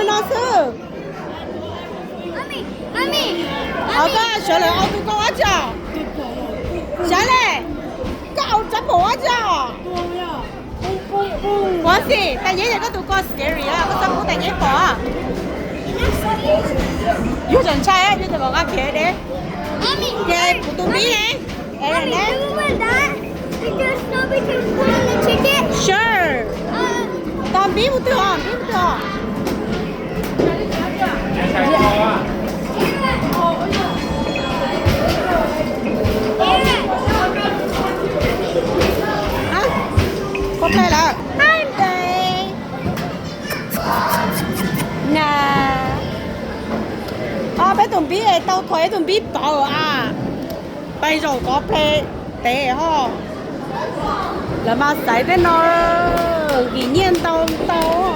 No xwb. Au, koj sawv lawm, au tus koj ua tsi os? Sawv le, koj au rab npum ua tsi os? Ua xim, tais nyeb yog koj tus koj scary, koj txhob pub tais nyeb pom. Yus tseem ntshai, yus tseem kom nqa khiav deb. Ces kuv tus npib ne. Sure. Tos npib mus twg os, npib mus twg os? Pov ple lawm. Na, peb tus npib tau thuam ib tug npib pauv a. Pais zaum kov ple tev ho. Lawv mas xaiv tej no nkim nyiaj ntau ntau.